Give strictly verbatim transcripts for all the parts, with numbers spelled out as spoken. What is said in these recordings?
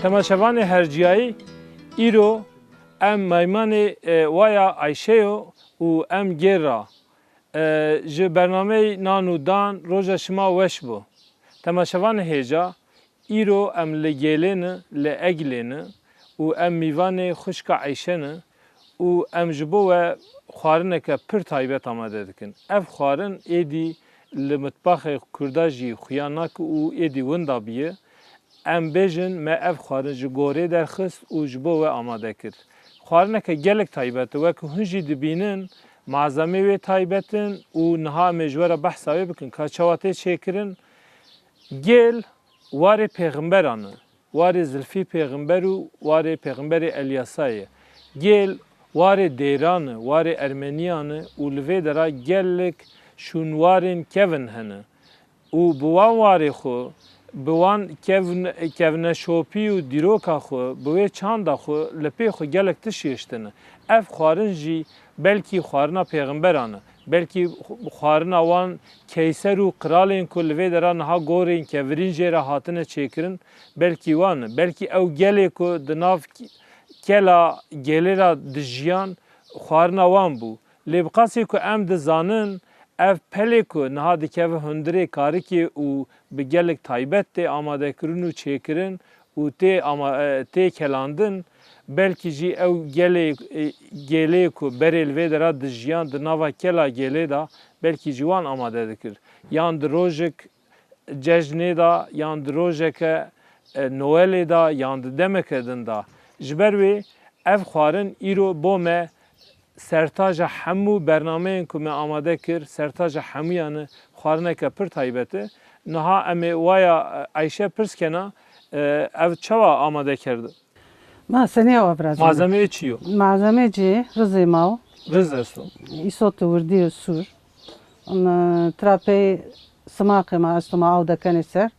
Temaşevanê herciyayî, îro em meymanê, e, waya Ayşe yo û em gêr ra. E, ji bernameyê Nan û Dan roja şima weş bo. Temaşevanê hêja, îro em li Gêlê ne, li Eglê ne û em mîvanê xwişka Eyşe ne û em ji bo we xwarineke pir taybet amade dikin. Ev xwarin êdî li mitbaxê Kurda jî xuya nake û êdî winda bûye. Em bêjin, me ev xwarin ji gorê derxist û ji bo we amade kir. Xwarineke gelek taybet e, wek hûn jî dibînin, malzemê wê taybet in û niha em ê ji we re behsa wê bikin, ka çawa tê çêkirin. Gêl warê pêxemberan e, warê Zilfî pêxember û warê pêxemberê Elyasa ye. Gêl warê dêran e, warê ermeniyan e û li vê dera gelek şûnwarên kevin hene. Û bi wan warê xwe, bi wan kevn-, kevneşopî û dîroka xwe, bi wê çanda xwe li pê xwe gelek tişt hiştine. Ev xwarin jî belkî xwarina pêxemberan e, belkî xwarina wan keyser û qiralên ku li vê dera niha gorên kevirîn jê re hatine çêkirin, belkî wan e. Belkî ew gelê ku di nav kela Gêlê re dijiyan, xwarina wan bû. Lê bi qasî ku em dizanin, ev pelê ku niha dikeve hundirê karikê û bi gelek taybet tê amadekirin û çêkirin û tê ama-, e, tê kelandin, belkî jî ew gelê, e, gêlê ku berê li vê dera dijiyan di nava kela gêlê de, belkî jî wan amade dikir. Yan di rojek cejnê de, yan di rojeke, e, Noelê de, yan di demeke din de. Ji ber wê ev xwarin îro bo me sertaja hemû bernameyên ku me amade kir, sertaja hemûyan e, xwarineke pir taybet e. Niha em ê waya, e, Eyşe pirs kena, e, ev çawa amade kerde? Ma senî ew, biraz. Malzemeyê çi yo? Malzemeyê cê rizê ma o. Riz esto. Îsot wirdî yo sûr. Em, e, tira pey simaqê ma esto, ma aw dekenê ser.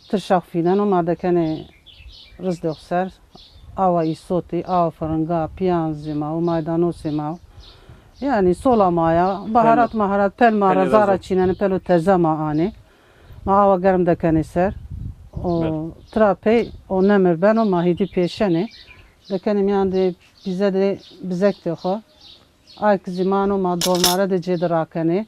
Tirşax fîneno, ma dekenê riz dox ser. Awa îsotî, awa firinga, piyanzê ma û maydanosê ma û. Yani sola ma ya, baharat maharat, pel ma re zara çînenê, pelo teze ma anê. Ma awa germ dekenê ser. O tira pey o nemir beno, ma hîdî pêşenê. Dekenê miyan de pîze de bizek tê xwe. Ayk zî mano, ma dolmare de cê de rakenê.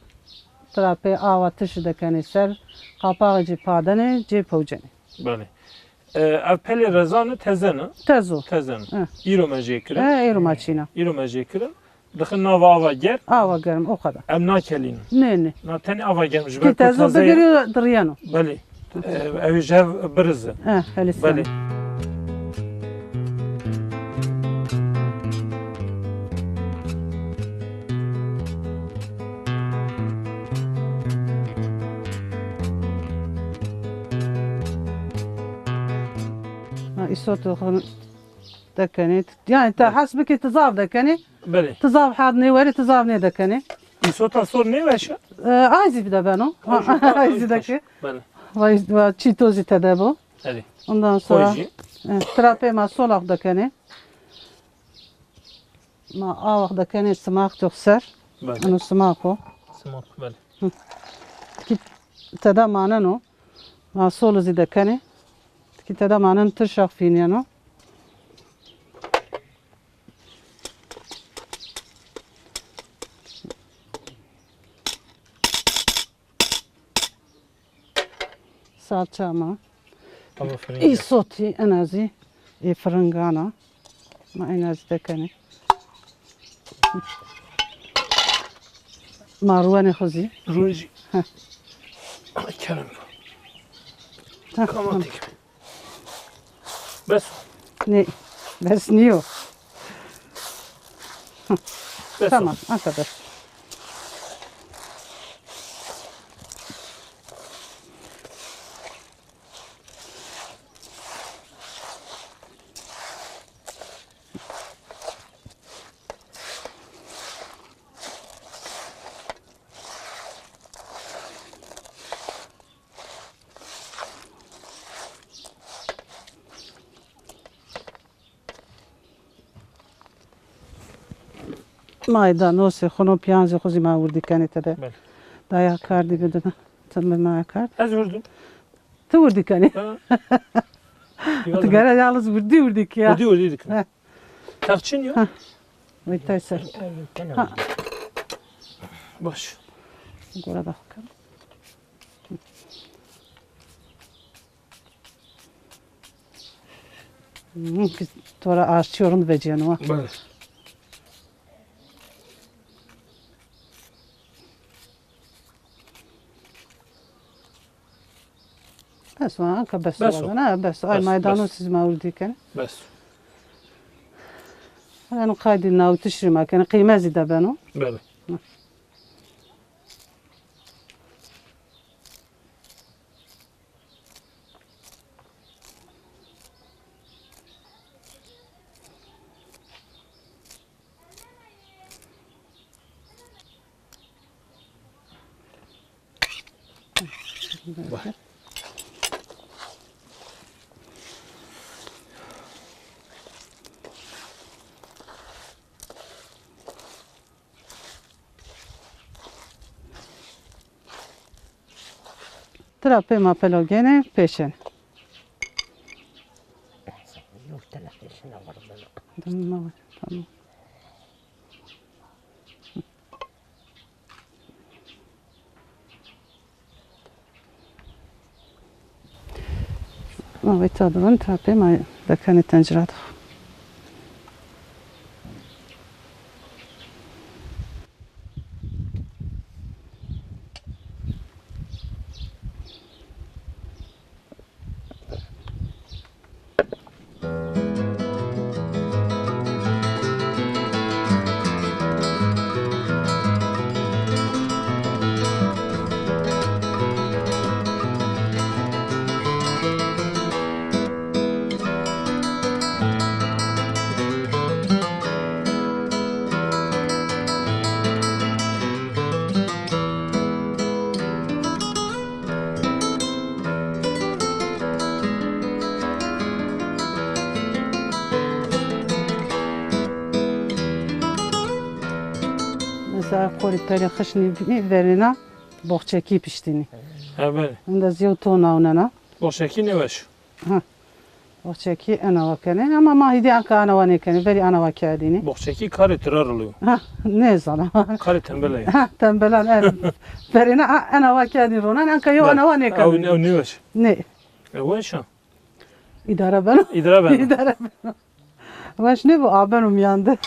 Tira pê awa tişi dekenê ser, qapaxê cê padenê, cê powcenê. Belê. E, ev pelê rezan e, teze ne? Tezo. Teze ne. Eh. Îro me jê kirin. Eh, êro ma çîna. Îro me jê kirin. Dixin nava ava germ. Awa germ, o kadar. Em nakelîn. Ne, ne. Na tenê ava germ ji ber ku tezo teze ye. Bigiriyo, diriyeno. Belê. Ev, ew ji hev biriz e. Eh, helî. Belê. Ha, îsot dekenê. Yani te hes bikî, tu zaf dekenê. Belê. Tu zaf had nêwerî, tu zaf nêdekenê. Îsota sor nêweş e? E, ay zî bide beno. Ha, ay zî deke. Belê. Vay, vay, çî tozî te de bo. Belê. Ondan sonra, e, tira pê ma solax dekenê. Ma awax dekenê simax tox ser. Belê. Eno simax o. Simax, belê. Hı. Ki te de maneno. Ma sol zî dekenê. Ki te de manen tirşax fîniyeno. Salça ma. Ama firinge. Îsotî, enazî, ê firingana. Ma enazî dekenê. Ma ruwenê xwe zî. Ruwen jî. Heh. Ay kerem. Heh, kama tamam. Bes. Ne? Bes niyo. Bes. Tamam, o kadar. Maydanozê xwe no, piyanzê xwe zî ma wirdî kenê te de. Belê. Daya kardî bidine. Te me maya kard. Ez wirdim. Tu wirdî kenê. Ha. Tu gere yalnız vurdî vurdî ki ya. Vurdî vurdî dikim. He. Tev çin ya? Ha. Vay tay ser. Ha. Baş. Gora da xwe. Hmm, ki tora aşçı yorum veciyanu ha. Bele. Bes o, anka bes o. Bes o. Ne, bes o. Ay, bes, maydanoz bes. Siz mawul dikin. Bes. Eno qaydî nawtiş rî ma kene, qîmezî de beno. Bele. Hı. Tira pê ma pelo gene pêşen. Yok, tela pêşen var bana. Tamam, tamam. Ma wê ta dibin, ta pê ma dekenê tencera de. Mesela xorî perê xişnî bînî verêna boxçekî piştînî. Evet. Hunda ziyo to nawnena. Boxçekî ne weş. Ha. Boxçekî ena wa kenê. Ama ma hîdî anka ana wa nêkenê. Verî ana wa kerdînî. Boxçekî karê tira riliyo. Ha, nêzana. Karê tembele ye. Ha, tembelan ev. Verêna a-, ena wa kerdî ronan. Anka yo ana wa nêkenê. Ew, ew ne weş. Ne. E, weş a. Îdare beno. Îdare beno. Îdare beno. Weş nebû, a beno miyan de.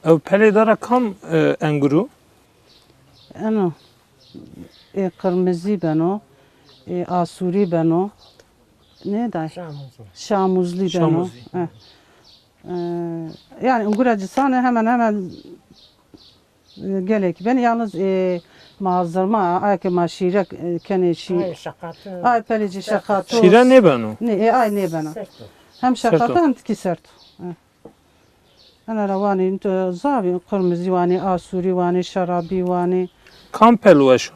Ew pelê dara kam, e, engurû? Eno, ê qirmizî beno, ê asûrî beno. Ne day? Şamûzlî. Şamûzlî beno. Şamûzlî. He. E, yani ungura cisane hemen hemen Gelek ben yalnız, e, ma hazırma, ay ke ma şîre, e, kenê şî-, ay, şeqatı. Ay, pelê cî şeqatı. Şîre nêbeno? Ne, e, ay nêbeno. Serto. Hem şeqatı hem tikî serto. E. Ena ra wanê, tu zavî, qırmızı wanê, asûrî wanê, şerabî wanê. Kam pel weş o?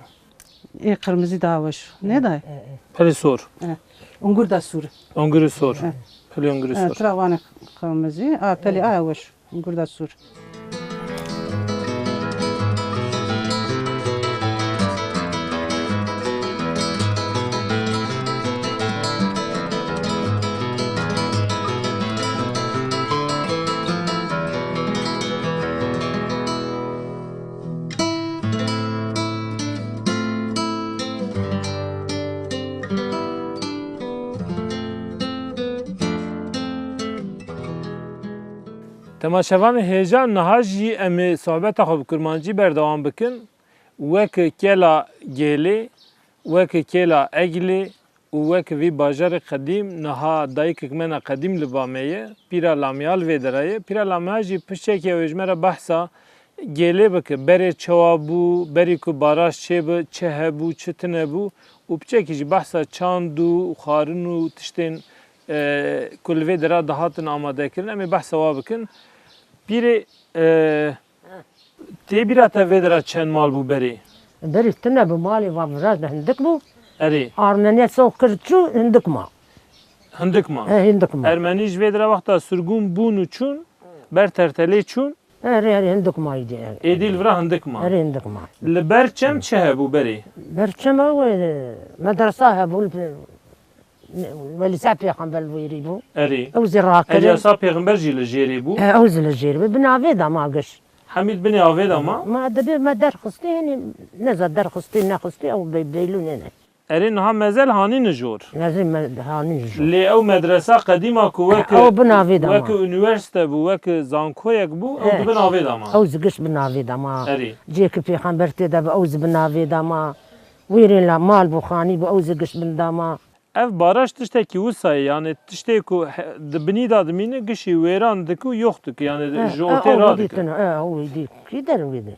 E, qırmızı daha weş. Ne day? E, e. Pelê sor. E. Ungur da sûr. Ungurî sor. E. Pelê ungurî sor. E, tira wanê qırmızı, a, pelê aya weş. Gurda sûr. Temaşevanê hêja, niha jî em ê sohbeta xwe bi kurmancî berdewam bikin. Wek kela Gêlê, wek kela Eglê û wek vî bajarê qedîm, niha dayikek me ne qedîm li ba me ye. Pîra Lamya li vê dera ye. Pîra Lamya jî piştekî ew ê ji me re behsa Gêlê bike. Berê çawa bû, berî ku baraj çêbe, çi hebû, çi tune bû û piçekî jî behsa çand û xwarin û tiştên, e, ku li vê dera dihatin amadekirin, em ê behsa wa bikin. Pîrê, e, tê bîra te vê dera çend mal bû berê? Berî tune bû, malê va viraj de hindik bû. Erê. Armeniya sox kir çû, hindik ma. Hindik ma. He, hindik ma. Ermenî ji vê dera wexta sirgûn bûn û çûn, ber tertelê çûn. Erê, erê, hindik ma îdî. Êdî li vira hindik ma. Erê, hindik ma. Li ber çem çi hebû berê? Ber çem ew, e, medresa hebû, li, Welîsa pêxember li wêrî bû. Erê. Ew zî rakirin. Elyasa pêxember jî li jêrê bû. E, ew zî li jêrê bû. Bi navê de ma giş. Hemî di binê avê de ma? Ma dibê me derxistî, yanî neza derxistî, nexistî, ew bê-, bêlûnê ne. Erê, niha mezel hanî nijor. Mezel me-, hanî nijor. Lê ew medresa qedîma ku wek, ew bi navê de ma. Wek unîversîte bû, wek zankoyek bû, ew di bin avê de ma. Ew zî giş bi navê de ma. Erê. Cihê ku pêxember tê de bi, ew zî bi navê de ma. Wêrê la mal bû, xanî bû, ew zî giş bin de ma. Ev baraj tiştekî wisa ye, yanî tiştê ku he-, di binî de dimîne, gişî wêran dike û yox dike, yanî, eh, ji ortê radike. Ew dîtin, eh, ew dî. Kî derin wê de?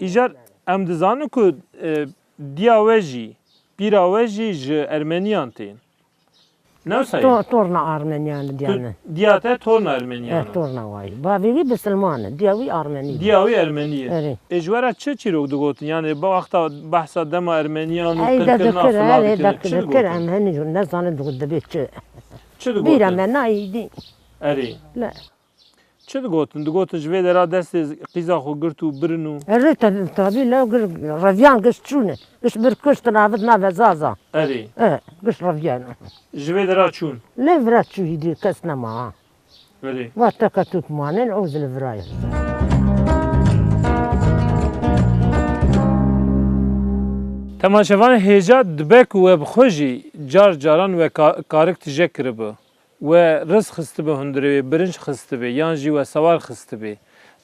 Îcar em dizanin ku, e, diya we jî, pîra we jî ji Ermeniyan tên. Ne wisa ye? To-, torna Armeniyan diya me. Diya te torna Ermeniyan e. Eh, torna wayî. Bavê wî bisilman e, diya wî Armenî. Diya wî Ermenî ye. Erê. Ê, ji we re çi çîrok digotin? Yanî, bi wexta behsa dema Ermeniyan û qirkirina filan dikir, erê, dikirin, çi dikir, digotin? Em henî nezanin digot dibê çi. Çi digotin? Bîra me nayî dî. Erê. Le. Çi digotin? Digotin ji vê dera destê qîza xwe girt û birin û. Erê, te-, tabî le gir-, reviyan giş çûne. Giş bir kuştin avit nave Zaza. Erê. E, giş reviyan. Ji vê dera çûn. Lê vira çûyî dî kes nema ha. Erê. Va teke tûk manin, ew zî li vira ye. Temaşevanê hêja dibe ku we bi xwe jî car caran we ka-, karik tije kiribi. We riz xistibi hundirê wê, birinc xistibi, yan jî we sewar xistibi.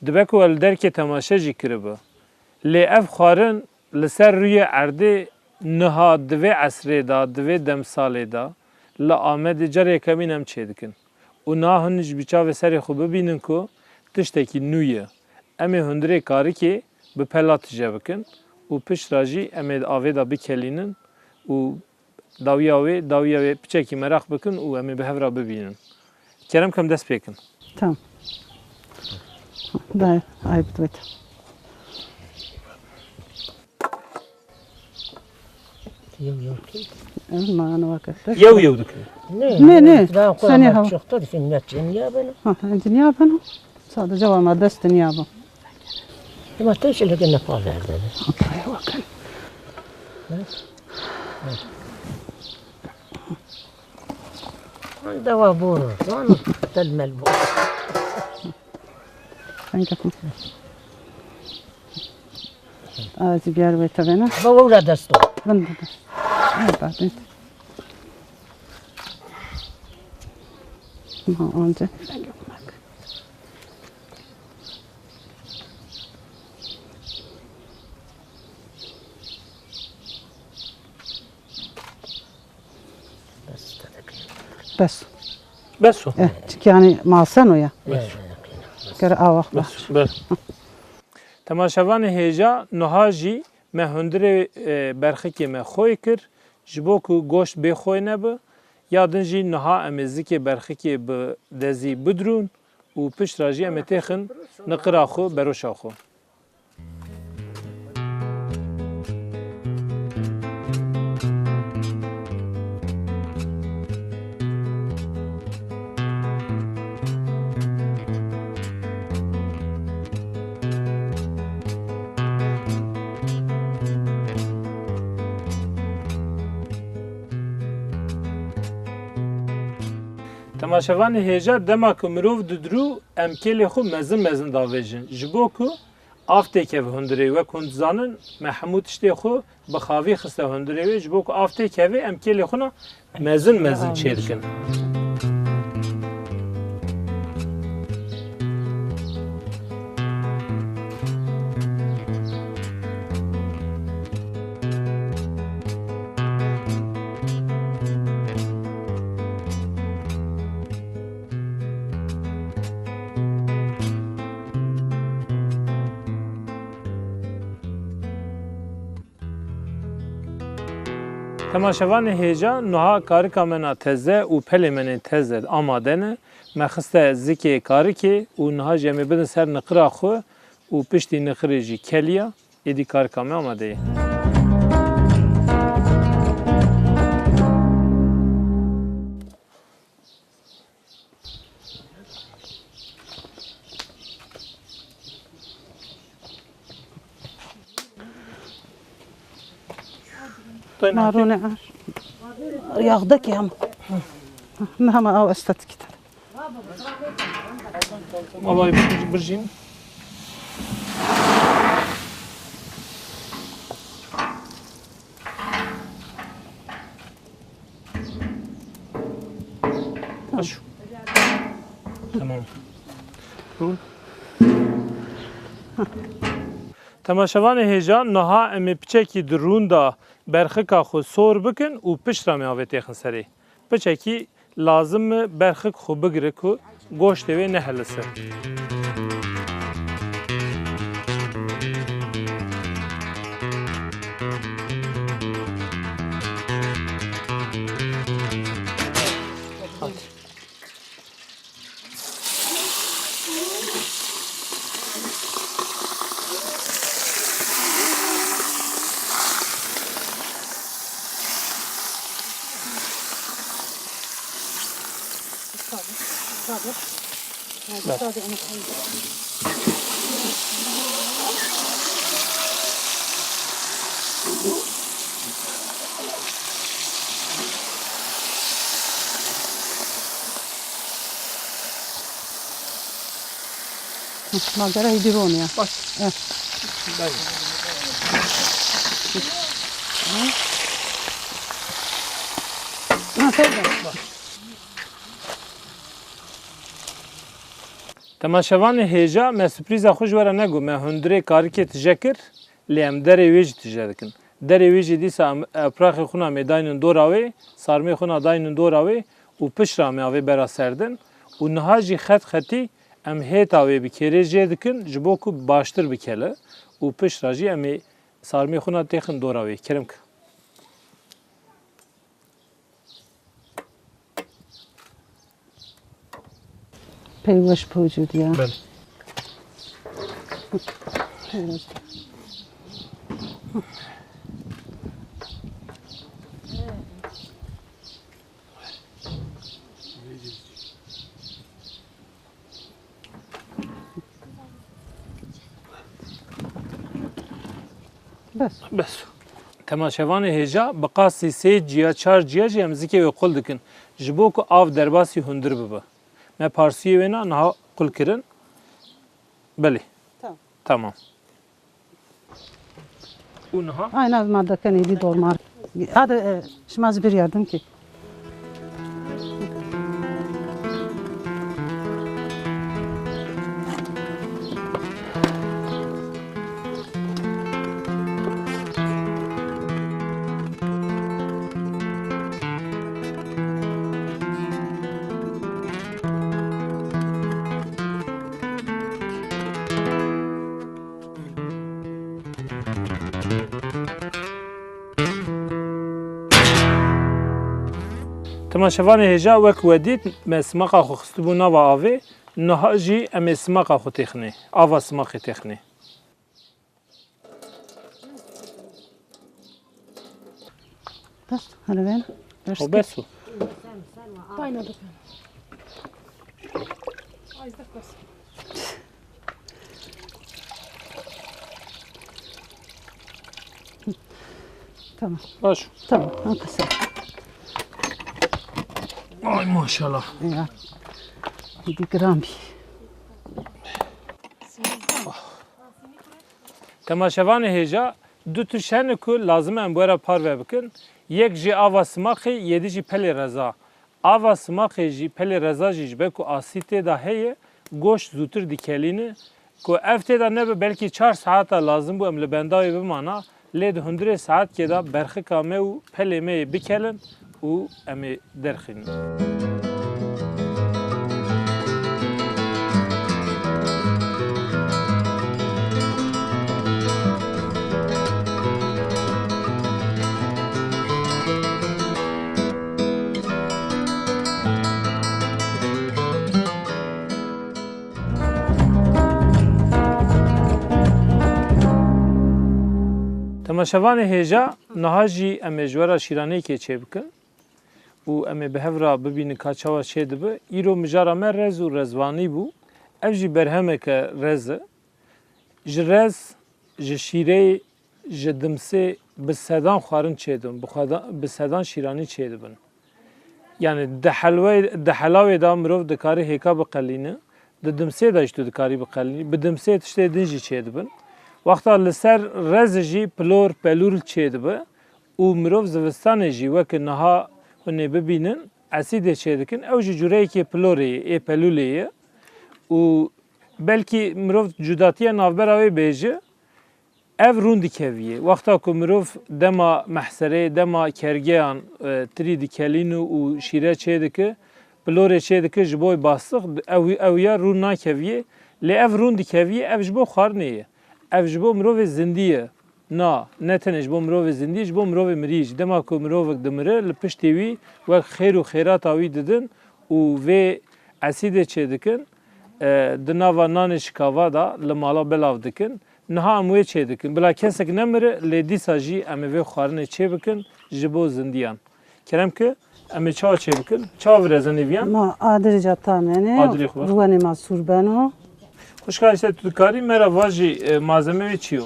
Dibe ku we li derkê temaşe jî kiribi. Lê ev xwarin li ser rûyê erdê niha di vê esrê de, di vê demsalê de li Amedê cara yekemîn em çêdikin. Û niha hûn jî bi çavê serê xwe bibînin ku tiştekî nû ye. Em ê hundirê karikê bi pela tije bikin û pişt re jî em ê di avê de bikelînin û dawiya wê, dawiya wê piçekî meraq bikin û em ê bi hev re bibînin. Kerem kem dest pê kin. Tamam. Dayı, ayıp etme. Yew yew kî? Ev mano vakit. Yew yew dikin. Ne, ne, ne. Sen ya. Çoktur, sen ne çin ya bana. Ha, sen ya bana. Sadece var mı? Dest dünya bu. Ama te şöyle gene pa verdi. Okey, bakın. Dewa bor, lan telmel bu. Sen kapın. Azî biyar ve tebena. Ba wewra desto. Ben de. Ay, pardon. Ma anca. Bes. Bes o. Eh, çik yani masen o ya. Bes. Kere awak bas. Bes. Temaşevanê hêja, niha jî me hundirê, e, berxikê me xwê kir, ji bo ku goşt bê xwê nebe. Ya din jî niha em ê zikê berxikê bi dezî bidrûn û pişt re jî em ê têxin niqira xwe, beroşa xwe. Temaşevanê hêja, dema ku mirov didirû, em kêlê xwe mezin mezin davêjin. Ji bo ku av têkeve hundirê, wek hûn dizanin, me hemû tiştê xwe bi xavî xiste hundirê wê, ji bo ku av têkeve, em kêlê xwe na mezin mezin çêdikin. Temaşevanê hêja, niha karika me na teze û pelê me nê teze amade ne. Me xiste zikê karikê û niha jî em ê bidin ser niqira xwe û piştî niqirê jî keliya, êdî karika me amade ye. Marûne ar. Yağdaki hem. Ne ama av estetik. Vallahi bir, bir jin. Baş. Tamam. Rûn. Temaşevanê hêja, niha em ê piçekî di rûn de berxika xwe sor bikin û piştre em ê avê têxin serê. Piçekî lazim e berxik xwe bigire ku goştê wê nehilise. Malzeme hêdî ronî ya. Baş. Eh. Baş. Ha, pardon. Temaşevanê hêja, me surprîza xwe ji we re negot. Me hundirê karikê tije kir, lê em derê wê jî tije dikin. Derê wê jî dîsa em, e, piraxê xwe na me daynin dora wê, sarmê xwe na daynin dora wê û piştre me avê bera serdin û niha jî xet xetî em hêta wê bi kêrê jê dikin ji bo ku baştir bikele û piştre jî em ê sarmê xwe na têxin dora wê. Kerem ke. Pey weş bi wicûd ya. Belê. Pey weş. Bes. Bes. Temaşevanê hêja, bi qasî sê ciya, çar ciya jî em zikê wê qul dikin. Ji bo ku av derbasî hundir bibe. Me parsiyê wê na niha qul kirin. Belê. Tamam. Tamam. Û niha? Aynen, ma dekenê dî dormar. Hadi, e, şima zî bir yardım ki. Temaşevanê hêja, wek we dît, me simaqa xwe xistibû nava avê. Niha jî em ê simaqa xwe têxinê. Ava simaqê têxinê. Bes, hele ben. O bes o. Dayna dikin. Ay, zek bes. Tamam. Baş. Tamam, ha, kısa. Ay maşallah. Ya. Hadi gram bir. Temaşevanê hêja, du tişt hene ku lazim e em bi we re parve bikin. Yek jî ava simaqê, yê dî jî pelê reza. Ava simaqê jî, pelê reza jî ji ber ku asî tê de heye, goşt zûtir dikelîne. Ku ev tê de nebe, belkî çar saeta lazim bû em li benda wê bimana. Lê di hundirê saetkê de berxika me û pelê me yê bikelin û em ê derxînin. Temaşevanê hêja, niha jî em ê ji we re şîraneyekê çêbikin û em ê bi hev re bibînin ka çawa çêdibe. Îro mijara me rez û rezvanî bû. Ev jî berhemeke rez e. Ji rez, ji şîreyê Ji dimsê bi sedan xwarin çêdibin, bi xweda-, bi sedan şîranî çêdibin. Yani di helwê, di helawê de mirov dikarî hêka biqelîne, di dimsê de jî tu dikarî biqelînî, bi dimsê tiştê din jî çêdibin. Wexta li ser rez jî pilor, pelûr çêdibe û mirov zivistanê jî weke niha hûn ê bibînin, esîdê çêdikin. Ew jî cûreyekê pilorê ye, ê pelûlê ye. Û belkî mirov cudatiya navbera wê bêje, ev rûn dikeviyê. Wexta ku mirov dema mehserê, dema kergeyan, e, tirî dikelîno û şîre çêdike, pilorê çêdike ji bo bastix, ew, ew ya rûn nakeviyê. Lê ev rûn dikeviyê, ev ji bo xwarinê ye. Ev ji bo mirovê zindî ye. Na, ne tenê ji bo mirovê zindî, ji bo mirovê mirî jî. Dema ku mirovek dimire, li piştê wî wek xêr û xêrata wî didin û vê esîdê çêdikin, e, di nava nanê şikava de li mala belav dikin. Niha em wê çêdikin. Bila kesek nemire, lê dîsa jî em ê vê xwarinê çêbikin ji bo zindiyan. Kerem ki, em ê çawa çêbikin? Çawa virezin êviyan? Ma adirê ca tanenê, Adirê xwe. Ruwenê ma sûr beno. Xwişka Ayşe, tu dikarî me re vajî, e, malzemeyê wê çi yo?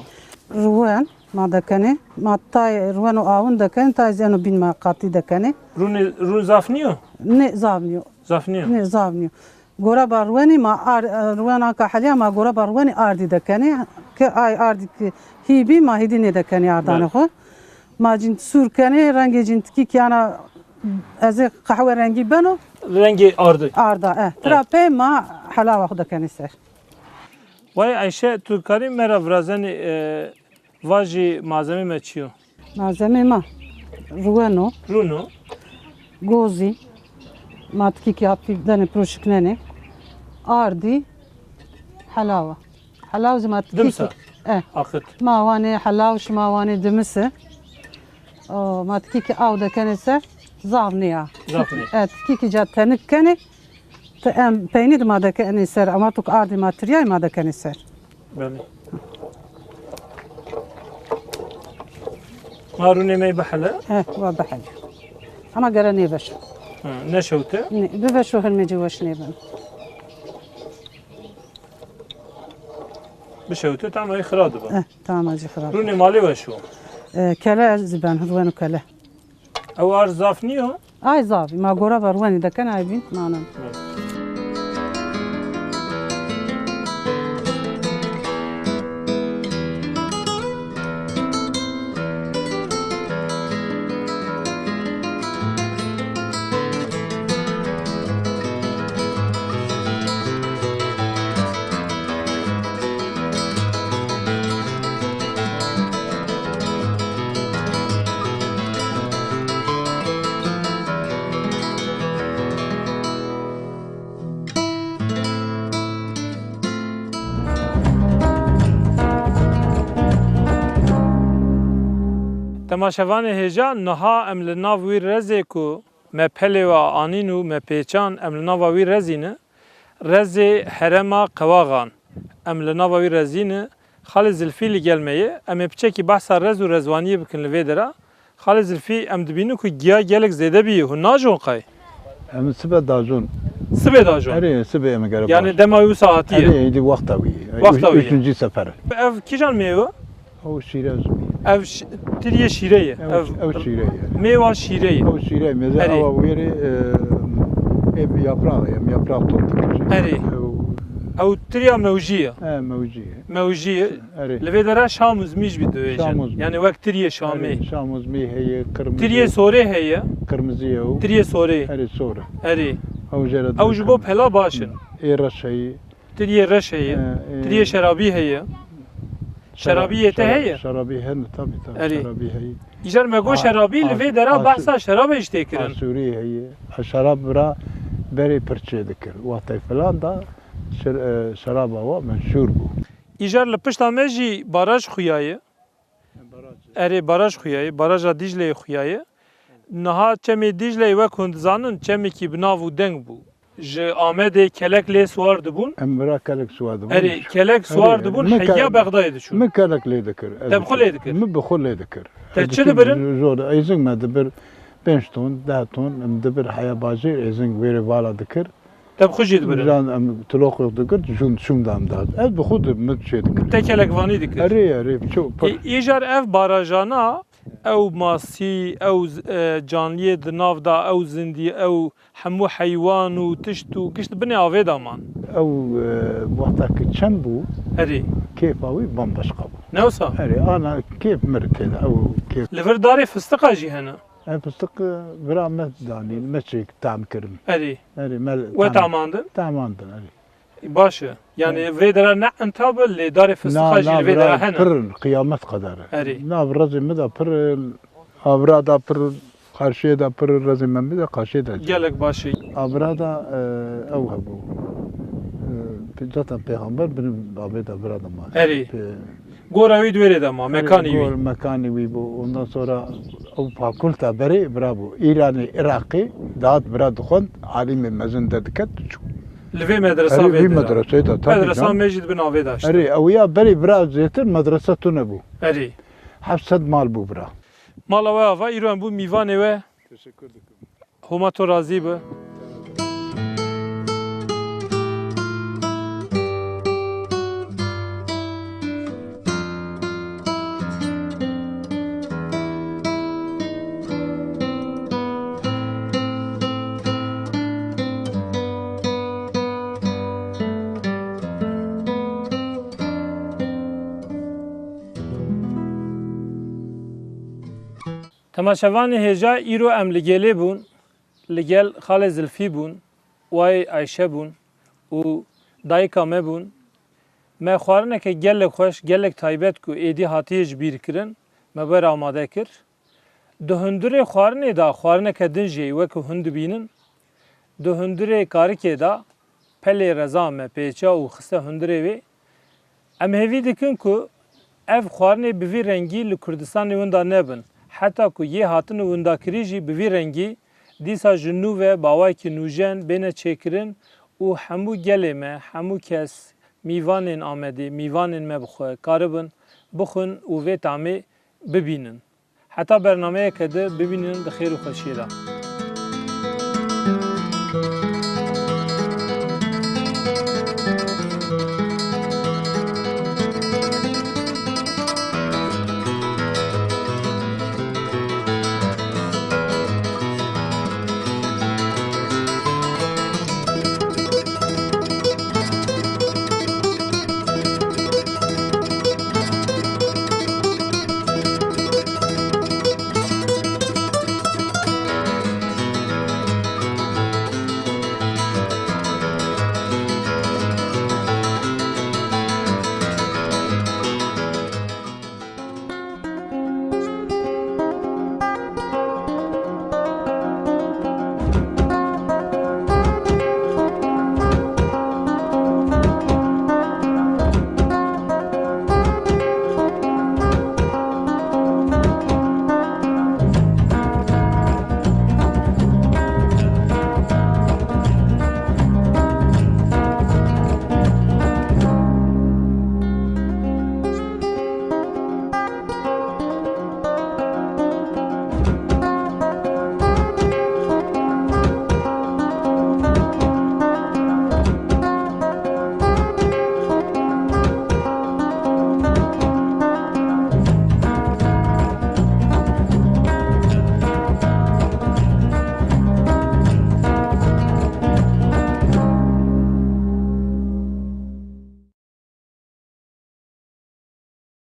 Ruwen ma dekenê, ma tay ruwen û awin dekenê, tay zî eno bîn ma qatî dekenê. Rûnê, rûn zaf niyo? Nê, zaf niyo. Zaf niyo? Nê, zaf niyo. Gora ba ruwenî ma ar-, ruwen anka heliya ma gora ba ruwenî ardî dekenê. Ki ay ardî ki hî bî ma hîdî nê dekenê ardanê Bele. Xwe. Ma cîn sûr kenê, rengê cîn tikî kiyana ez ê qehwe rengî beno. Rengê ardê. Arda, e. Tira Evet. Pê ma helawa xwe dekenê ser. Vay Ayşe, tu karî me re virazenê, e, vajî malzemê me çi yo? Malzemê ma ruwen o. Rûn o. Gozî. Ma tikîkî hafîf denê piro şiknenê. Ardî. Helawa. Helaw zî ma tikîkî. Dimsa. E. Aqit. Ma wanê helaw, şima wanê dimisi. O, ma tikîkî aw dekenê ser. Zaf nê ya. Zaf nê. E, tikîkî ca tenik kenê. Te em peynî dima dekenê ser, ama tu ki ardî ma tiryayê ma dekenê ser. Belê. Ma rûnê me bihele? He, wa bihele. Ama gere nêveşo. Ha, neşewte? Nê, biveşo hilmê cî weş nêbin. Bişewte, tama wî xira dibe. Eh, tama jî xira. Rûnê malê weş o? E, kele ez ben, ruwen û kele. Ew ar zaf niyo? Ay zaf, ma gora ve ruwenî deken ay bîn, nanan. Temaşevanê hêja, niha em li nav wî rezê ku me pelê we anîn û me pêçan, em li nava wî rezî ne. Rezê herêma Qewaxan. Em li nava wî rezî ne. Xalê Zilfî li gel me ye. Em ê piçekî behsa rez û rezwaniyê bikin li vê dera. Xalê Zilfî, em dibînin ku giya gelek zêde bîye. Hûn najon qey? Em sibe dajon. Sibê dajon? Erê, sibê em gere Yani baş. Dema wî wisa hatiye? Erê, êdî wexta wî. Wexta wî. Üçüncü sefer. Ev kîjan mêwe? Ew şîre zimî. Ev ş-, tiriyê şîre ye. Ew, Ev ew şîre ye. Mêwa şîre ye. Ew şîre ye. Mêze Erê. Awa wêrê, e, ê yaprak, em yaprak top dikir. Erê. Ew Ew tiriya mewjî ye. He, mewjî ye. Mewjî ye. Erê. Li vê dera şam û zimî jî bi dibêjin. Şam û zimî. Yani wek tiriyê şamê. Erê, şam û zimî heye, qirmizî. Tiriyê sorê heye. Qirmizî ye ew. Tiriyê sorê. Erê, sor e. Erê. Ew jê re Ew ji bo dikin. Pela baş in. Ê reş heye. Tiriyê reş heye. He, e, Tiriyê şerabî heye. Şera-, Şerabî yê te şera-, heye? Şerabî hene, tabii, tabii, Erê. Şerabî heye. Îcar me got A-, şerabî, li a-, vê dera a-, behsa şerabê jî tê kirin. Asûrî heye. A şerab bira berê pir çê dikir. Wextê filan da şer-, e, şeraba wa menşûr bû. Îcar li pişta me jî baraj xuyaye. Baraj. Erê, baraj xuyaye. Baraja Dîcleyê xuyaye. Niha çemê Dîcleyê wek hûn dizanin, çemekî bi nav û deng bû. Ji Amedê kelek lê siwar dibûn? Em bira kelek siwar dibûn. Erê, kelek siwar Erê, dibûn, min ke-, heya Bexdayê diçûn. Min kelek lê dikir. Ez Te bi xwe dikim. Lê dikir? Min bi xwe lê dikir. Te Ez çi dikim dibirin? Zor, êzing me dibir pênc ton, deh ton, em dibir heya bajêr, êzing wêrê vala dikir. Te bi xwe jî dibirin. Can em tiloqok digirt, jûn şûndan dat. Ez bi xwe di min çê dikirin. Tekelek vanî dikir. Erê, erê, ço. Î- Îcar ev barajana, ew masî, ew z- e, canliyê di nav da, ew zindî, ew hemû heywan û tişt û gişt binê avê de man. Ew e, wexta ki çem bû, Erê, kêfa wî bambeşqa bû. Ne wisa? Erê, ana kêf mir tê de, ew kêf. Li vir darê fistiqa jî hene. Em fistiq vira me danîn, me çêk tam kirin. Erê. Erê, me We tam, tamandin? Tamandin, erê. Baş e. Yani vê dera ne entab e, lê darê fistiqa jî li vê dera hene. Pir in, qiyamet qedar e. Erê. Nav rezê min de pir in, avra da pir in, qarşiyê de pir in, rezê min de qarşiyê de. Gelek baş e. Avra da e, ew hebû. E, zaten pêxember bin avê de vira de ma. Erê. Gora wî di wê rê de ma, mekanî wî. Gor mekanî wî bû. Ondan sonra ew fakulta berê bira bû. Îranê, Iraqê dihat bira dixwend, alîmê mezin de diket diçû. Li vê medresa Erê, vê vê dira. Medreseyê de, tabii Medresa canım. Me jî di bin avê de işte. Erê, ew ya berê bira zêtir medrese tune bû. Erê. Heft sed mal bû bira. Mala we ava, îro em bû mîvanê we. Teşekkür dikim. Homa to razî be. Temaşevanê hêja, îro em li gelê bûn, li gel xalê Zilfî bûn, wayê Ayşe bûn û dayika me bûn. Me xwarineke gelek xweş, gelek taybet ku êdî hatiye ji bîr kirin, me wer amade kir. Di hundirê xwarinê de xwarineke din jî weke hûn dibînin. Di hundirê karikê de pelê reza me pêça û xiste hundirê wê. Em hêvî dikin ku ev xwarinê bi vî rengî li Kurdistanê winda nebin. Heta ku yê hatine windakirî jî bi vî rengî dîsa ji nû ve bi awayekî nûjen bêne çêkirin û hemû gelê me, hemû kes mîvanên Amedê, mîvanên me bi xwe karibin bixwin û vê tamê bibînin. Heta bernameyeke di bibînin di xêr û xweşiyê de.